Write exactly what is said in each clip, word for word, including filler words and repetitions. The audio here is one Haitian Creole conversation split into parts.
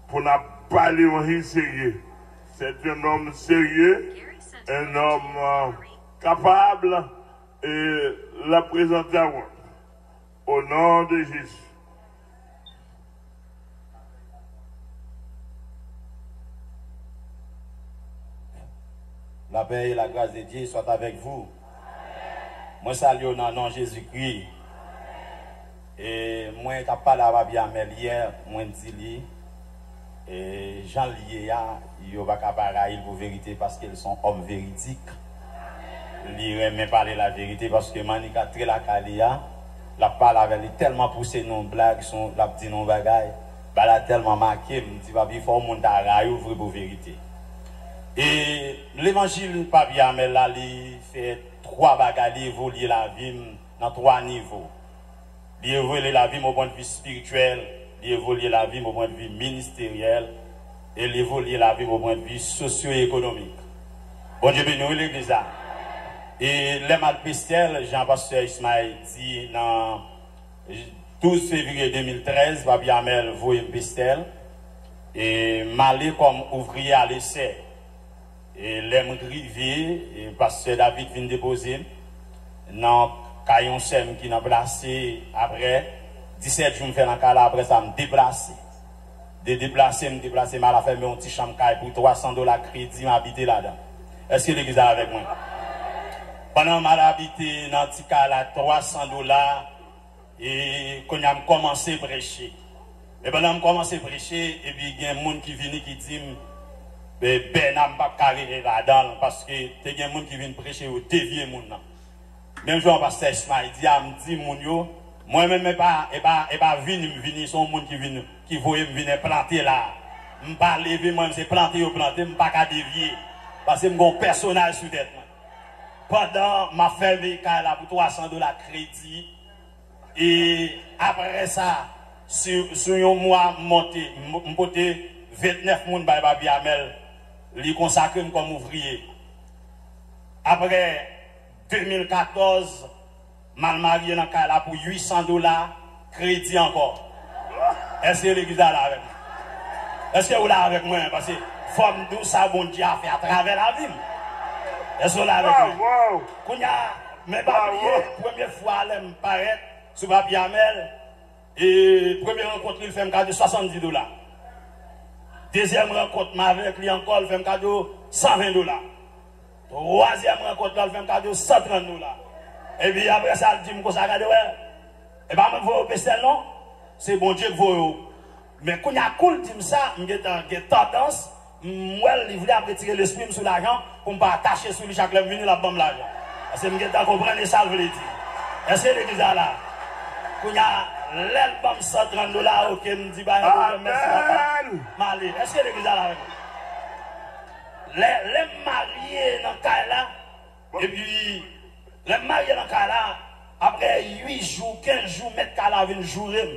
Pou n ap pale yon hil serye. C'est un homme sérieux, un homme euh, capable, e l ap prezante a mwen. Au nom de Jésus. La paix et la grâce de Dieu soit avec vous. Mwen salye w nan non Jezikri. E mwen t ap pale a Papi Amèl yè, mwen di li, e jan l ye a, yo pa ka pa rayi l pou verite paske l se yon òm veridik. Li renmen pale laverite paske Manika te lakay li a, l ap pale avè l, li tèlman pouse nou blag, l ap di nou bagay, bagay la tèlman make m, m di Papi, fò yon moun ta rayi w vre pou verite. E levanjil Papi Amèl la, li fè twa bagay, li evolye lavi m nan twa nivo. Li evolye lavi m o pwennvi espirityèl, li evolye lavi m o pwennvi ministeryèl, e li evolye lavi m o pwennvi sosyo-ekonomik. Bondye beni w, legliz la. E lè m al Pestèl, jan pastè Ismaël di nan douz fevriye de mil trèz, Papi Amèl voye m Pestèl, e m ale kòm ouvriye alesè. E lè m rive, e pastè David vin depoze m nan kay yon sè m ki nan Plase. Apre disèt jou m fè nan kay la, apre sa m deplase. De deplase, m deplase, m al afèmen yon ti chanm kay pou twa san dola kredi, m abite ladan. Èske legliz la avèk mwen? Pandan m al abite nan ti kay la, twa san dola, e kounye a m kòmanse preche. E pandan m kòmanse preche, epi gen moun ki vini ki di m, Bèna, m p ap ka rete ladan l, paske te gen moun ki vin preche, yo devye moun nan. Menm jan pastè Ismaël di a, m di moun yo, mwen menm e pa, e pa, e pa vini m vini, se yon moun ki vin, ki voye m vin enplante la. M pa leve, mwen se plante yo plante m, m pa ka devye. Paske m gen yon pèsonaj sou tèt mwen. Pandan m ap fèmen kay la pou twa san dola kredi, e apre sa, sou, sou yon mwa, m monte, m, m pote ventnèf moun bay Papi Amèl, li konsakre m kòm ouvriye. Apre de mil katòz, m al marye nan kay la pou uit san dola, kredi ankò. Èske legliz la la avèk mwen? Èske ou la avèk mwen? Paske fò m di w sa Bondye a fè atravè lavi m. Èske ou la avèk mwen? Kounye a, men pa bliye, premye fwa lè m parèt sou Papi Amèl, e premye rankont li, l fè m kado swasanndis dola. Dezyèm rankont m avèk li ankò, l fè m kado san ven dola. Twazyèm rankont la, l fè m kado san trant dola. Epi apre sa, l di m konsa, gade wè, e pa mwen k voye w Pestèl non, se Bondye k voye w. Men kounye a, kou l di m sa, m gentan gen tandans, m wè l, li vle ap retire lespri m sou lajan, pou m pa atache sou li, chak lè m vini, l ap ban m lajan. Paske m gentan konprann e sa l vle di. Èske legliz la la? Kounye a, lè l ban m san trant dola, oke, m di, ba yon pwoblèm, mèsi papa. M ale. Èske legliz la la avèk mwen? Lè, lè m marye nan kay la, epi lè m marye nan kay la, apre uit jou, kenz jou, mèt kay la vin joure m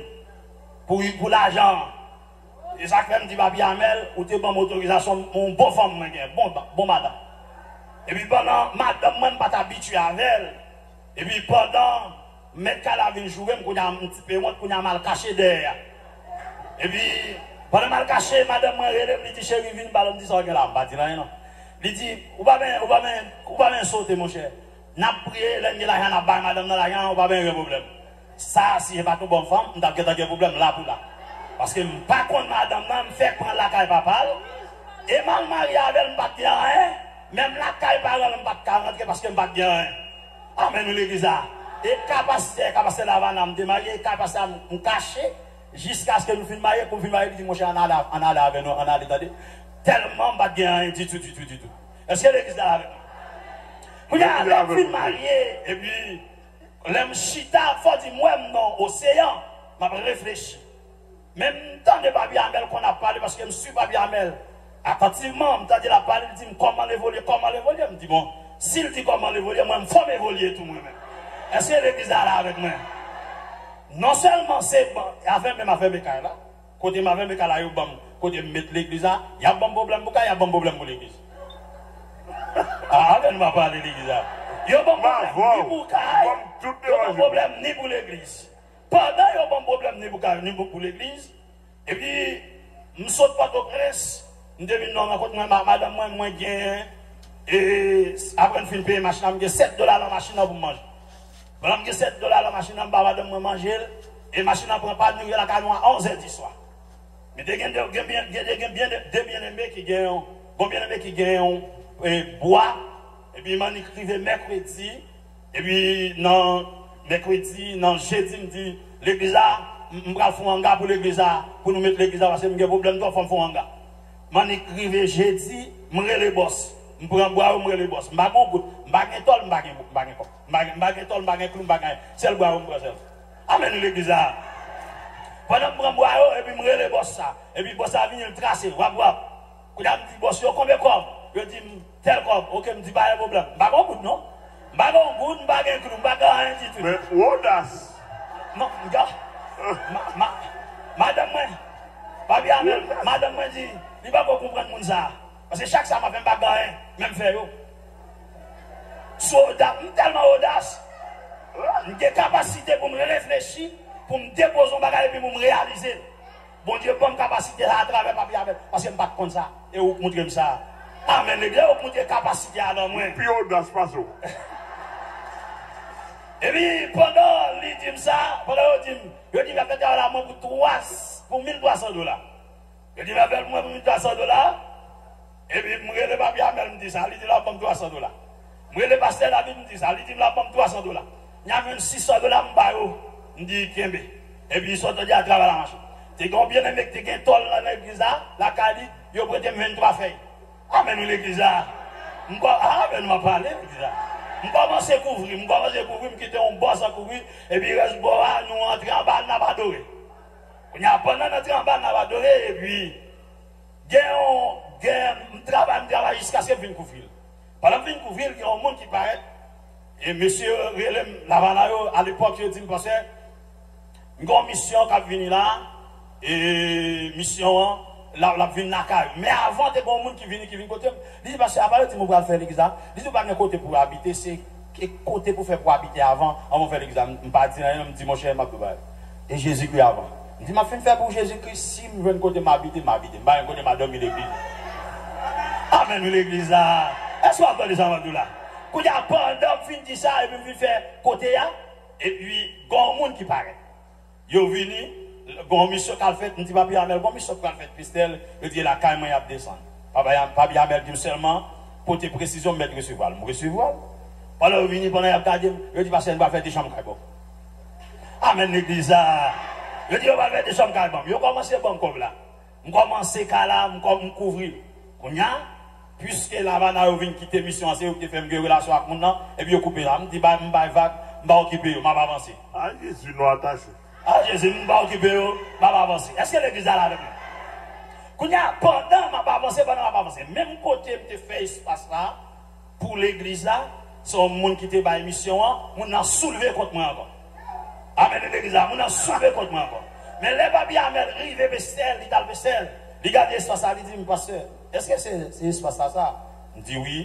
pou, pou lajan an. E sa k fè m di Papi Amèl, ou te ban m otorizasyon, yon bon fanm mwen gen, bon, bon madanm. Epi pandan madanm mwen, m pa t abitye avè l. Epi pandan mèt kay la vin joure m, kounye a m ti pe wont, kounye a m al kache dèyè a. Epi pandan m al kache, madanm mwen rele m, li di, cheri, vin pale, m di, sa w gen la? M pa di l anyen non. Li di, ou pa ben, ou pa ben, ou pa ben sote, monchè. N ap priye, lè n gen lajan, n ap bay madanm nan lajan an, ou pa ben gen pwoblèm. Sa, si se pa t yon bon fanm, m t ap gentan gen pwoblèm la pou la. Paske m pa konn madanm nan, m fèk pran l lakay papa l. E m al marye avè l, m pa t gen anyen. Menm lakay paran l, m pa t ka rantre paske m pa t gen anyen. Amèn, wi, legliz la. E kapasitè, kapasitè Lavana, m te marye, e kapasitè a, m kache, jiskaske nou fin marye, kou m fin marye, li di, monchè, ann ale, ann ale avè nou, ann ale, tande. Tèlman m pa t gen anyen ditou, ditou, ditou. Èske legliz la avèk mwen? Kounye a, lè m fin marye, epi lè m chita, fò di m wè m nan oseyan, m ap reflechi. Men m tande Papi Amèl konn ap pale, paske m swiv Papi Amèl atantivman, m tande l ap pale, li di m kòman l evolye, kòman l evolye. M di, bon, si l di kòman l evolye, mwen m fò m evolye tou mwen menm. Èske legliz la la avèk mwen? Non sèlman se ban, afè menm afè mekay la, kote m avè mekay la, yo ban m, kote m met legliz la, y ap ban m pwoblèm pou kay, y ap ban m pwoblèm pou legliz. Ah, avè nou m ap pale legliz la. Yo ban m pwoblèm ni pou kay, yo ban m pwoblèm ni pou legliz. Pandan yo ban m pwoblèm ni pou kay, ni pou, pou legliz, epi M sot Pòtoprens, m te vin nan rankont mwen, ma- madanm mwen, mwen gen, e, apre m fin peye machin nan, m gen sèt dola nan machin nan pou m manje. Pandan m gen sèt dola nan machin nan, m ba madanm mwen manje l, e machin nan pran pàn, nou rive lakay nou a onz è di swa. Men te gen de, gen byen, gen de, gen byen de, de byeneme ki gen yon, gon byeneme ki gen yon, e, bwa, epi m annik rive mèkredi, epi nan mèkredi, nan jedi, m di, legliz la, m, m pral fè yon anga pou legliz la, pou nou met legliz la, paske m gen pwoblèm twòp, fò m fè yon anga. M annik rive jedi, m rele bòs. M pran bwa yo, m rele bòs. M pa gen yon goud, m pa gen tòl, m pa gen, m pa gen kòb. M pa gen, m pa gen tòl, m pa gen klou, m pa gen anyen. Sèl bwa yo m pran sèlman. Amèn, legliz la. Pandan m pran bwa yo, epi m rele bòs sa. Epi bòs la vini, l trase, wap, wap. Kounye a m di bòs yo, konbyen kòb? Yo di m, tèl kòb. Oke, m di, pa gen pwoblèm. M pa gen yon goud, non. M pa gen yon goud, m pa gen klou, m pa gen anyen ditou. Men, ou odas. Non, m gen. Ma, ma, madanm mwen, papi a men, madanm mwen di, li pa ko konprann moun sa. Paske chak sa m ap fè, m pa gen anyen, men m fè yo. Sou oda-, m tèlman odas, m gen kapasite pou m reflechi, pou m depoze yon bagay epi pou m reyalize l. Bondye ban m kapasite sa atravè papi Abèl, paske m pa t konn sa. E ou k montre m sa. Amèn. Legliz, ou k montre kapasite a nan mwen. Pi odas pase w. Epi, pandan li di m sa, pandan yo di m, yo di m y ap fè travay la mwen pou twa, pou mil twa san dola. Yo di m y ap fè l mwen pou mil twa san dola. Epi, m rele papi Amèl, m di sa, li di l ap ban m twa san dola. M rele pastè David, m di sa, li di m l ap ban m twa san dola. N a menm sis san dola, m ba yo, m di, kenbe. Epi, sot jodi a, travay la mache. Te gen yon byeneme ki te gen tòl nan legliz la, lakay li, yo prete m venntwa fèy. Amèn, wi, legliz la. M kò-, amèn, m ap pale, legliz la. M kòmanse kouvri, m kòmanse kouvri, m kite yon bò san kouvri, epi rès bò a, nou antre anba, n ap adore. Kounye a, pandan n antre anba, n ap adore, epi gen yon, gen, m travay, m travay jiskaske m fin kouvri l. Pandan m fin kouvri l, gen yon moun ki parèt, e mesye yo rele m, Lavana yo, alepòk, yo di m, pastè, m gen yon misyon k ap vini la, e misyon an, l ap, l ap vin lakay ou. Men avan, te gen yon moun ki vini, ki vin kote m. Li di, pastè, apa yo di m ou pral fè legliz la? Li di, ou pa gen kote pou abite, se ke kote pou fè pou abite avan, anvan w fè legliz la. M, m pa di anyen, m di, monchè, m ap tou bay. E Jezikri avan. M di, m ap fin fè pou Jezikri, si m jwenn kote m abite, m abite. M pa gen kote m a dòmi legliz. Amèn, wi, legliz la. Èske w ap tande sa m ap di w la? Kounye a, pandan m fin di sa, epi m fin fè kote a, epi gen yon moun ki parèt. Yo vini, gon misyon k al fèt, m di papi Amèl, gon misyon k pral fèt, Kristèl, yo di e lakay mwen y ap desann. Papi Amèl di m sèlman, pote presizyon, m mèt resevwa l. M resevwa l. Pandan yo vini, pandan y ap gade m, yo di, pastè, nou pral fè de chanm kay ban m. Amèn, legliz la. Yo di yo pral fè de chanm kay ban m. Yo kòmanse ban m kòb la. M kòmanse kay la, m kò-, m kouvri l. Kounye a, piske Lavana yo vin kite misyon an, se yo ki te fè m gen relasyon ak moun nan, epi yo koupe la. M di, bay, m bay vag, m pa okipe yo, m ap avanse. A Jezi, nou atache. A Jezi, m pa okipe yo, m ap avanse. Èske legliz la la avèk mwen? Kounye a, pandan m ap avanse, pandan m ap avanse, menm kote m te fè espas la, pou legliz la, se yon moun ki te bay misyon an, moun nan soulve kont mwen ankò. Amèn, legliz la, moun nan soulve kont mwen ankò. Men lè papi Amèl rive Pestèl, li t al Pestèl, li gade espas la, li di m, pastè, èske se, se espas la sa? M di wi.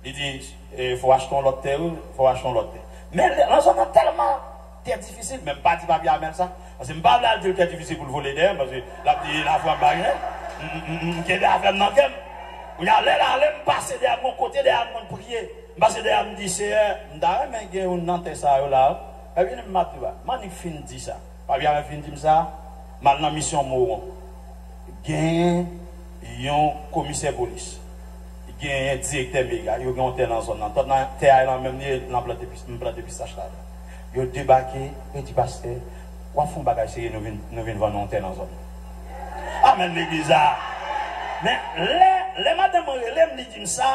Li di, e, fò w achte yon lòt tè, wi, fò w achte yon lòt tè. Men lè, nan zòn nan tèlman tè difisil, men m pa di papi Amèl sa. Paske m pa vle al di l tè difisil pou l vole dèyè m, paske l ap di lafwa m pa gen. M, m, m, m kenbe afè m nan kè m. Kounye a, lè l ale, m pase dèyè m, yon kote dèyè m, mwen priye. M pase dèyè m, m di, Seyè, m ta renmen gen youn nan tè sa yo la, wi. Epi m ap di, m annik fin di sa. Papi Amèl fin di m sa, m al nan misyon Mowon. Genyen yon komisè polis. Genyen direktè meri a, yo gen yon tè nan zòn nan. Tòt nan tè a lan menm li ye, lan plante pis-, m plante pistach ladan. Yo debake, yo di, pastè, w ap fè yon bagay serye, nou vin, nou vin vann yon tè nan zòn nan. Amèn, legliz la. Men, lè, lè madanm mwen rele m, li di m sa,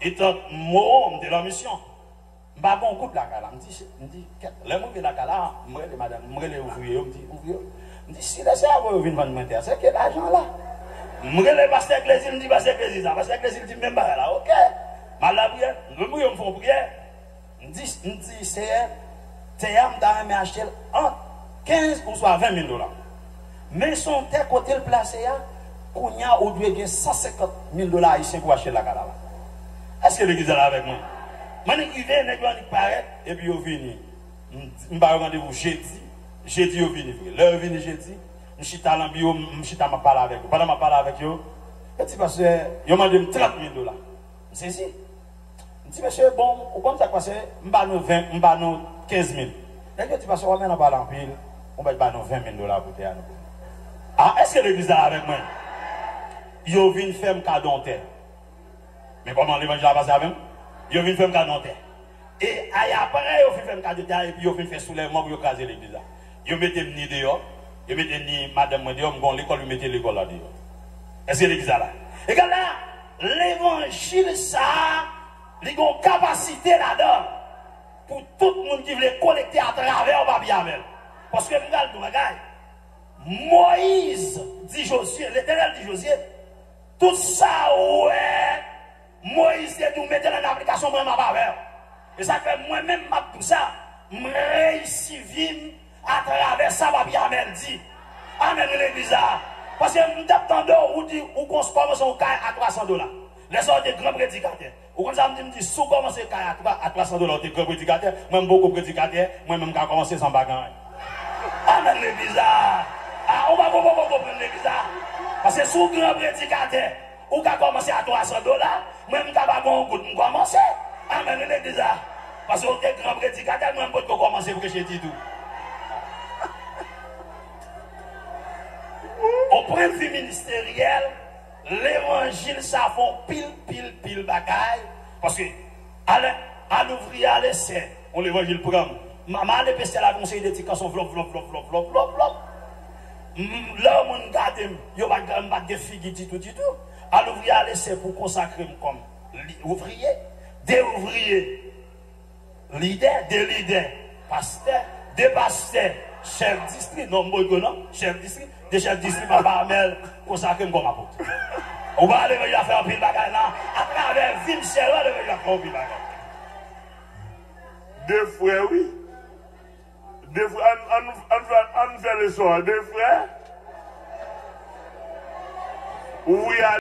etan mo, m te lan misyon. M pa gen yon goud lakay la. M di, m di, kèt, lè m rive lakay la, m rele madanm, m rele ouvriye yo, m di, ouvriye yo. M di, si lè se avè yo vin vann mwen tè a, se ke lajan la. M rele pastè Klezil, m di, pastè Klezil sa. Pastè Klezil di, menm bagay la, oke. M al lapriyè, m priye, m fè yon priyè. M di, m di, Seyè, tè a, m ta renmen achte l ant kenz oswa ven mil dola. Men se yon tè kote l plase a, kounye a ou dwe gen san senkant mil dola ayisyen pou w achte lakay la la. Èske legliz la la avèk mwen? M annik rive, nèg yo annik parèt, epi yo vini. M, m ba yo randevou jedi. Jedi yo vini vre. Lè yo vini jedi, M chita nan biwo, m chita, m ap pale avèk yo. Pandan m ap pale avèk yo, yo di, pastè, yo mande m trant mil dola. M sezi. M di, mesye, bon, ou konn sa k pase? M ba nou ven, m ba nou kenz mil. Nèg yo di, pastè, w ap menm nan pale anpil, ou mèt ba nou ven mil dola pou tè a nou. A, èske legliz la avèk mwen? Yo vin fè m kado yon tè. Men kòman levanjil la pase avè m? Yo vin fè m kado yon tè. E ay apre yo fin fè m kado tè a, epi yo fin fè soulèvman pou yo kraze legliz la. Yo mete m ni deyò, yo mete ni madanm mwen deyò, m gen yon lekòl, yo mete lekòl la deyò. Èske legliz la la? Egal la, levanjil sa a, li gen yon kapasite ladan l pou tout moun ki vle konekte atravè w, Papi Amèl. Paske m pral di w bagay. Moyiz di Jozye, Letènèl di Jozye, tout sa ou wè Moyiz te di w mete l an aplikasyon, mwen m ap avè w. E sa k fè mwen menm m ap di w sa, m reyisi vi m atravè sa Papi Amèl di. Amèn wi legliz la. Paske m t ap tande w, ou di ou kons-, kòmanse yon kay a twa san dola. Lè sa w te gran predikatè. Ou konn sa m di, m di, si w kòmanse kay a twa, a twa san dola, ou te gran predikatè, mwen m poko predikatè, mwen menm m ka kòmanse san m pa gen anyen. Amèn legliz la. A, ou pa poko konprann legliz la. Paske si w gran predikatè, ou ka kòmanse a twa san dola, mwen m ka pa gen yon goud, m kòmanse. Amèn wi legliz la. Paske ou te gran predikatè, mwen m potko kòmanse preche ditou. Au point de vue ministériel, levanjil sa fè yon pil, pil, pil bagay. Paske, alè, a louvriye, a lesè, yon levanjil pran m. M, m ale pastè la, yon seri de ti kanson, vlòp, vlòp, vlòp, vlòp, vlòp, vlòp, vlòp. M, lè moun gade m, yo pa, m pa gen figi ditou, ditou. A louvriye, a lesè pou konsakre m kòm li, ouvriye, de ouvriye. Lidè, de lidè, pastè, de pastè, chèf distri, non, m poko non, chèf distri, de chèf distri, Papa Amèl konsakre m kòm apot. Ou pa levanjil la fè anpil bagay la, atravè vi m sèlman levanjil la fè anpil bagay. De frè, wi. De frè, ann, ann, ann fè, ann fè leson an, de frè. Ouvriye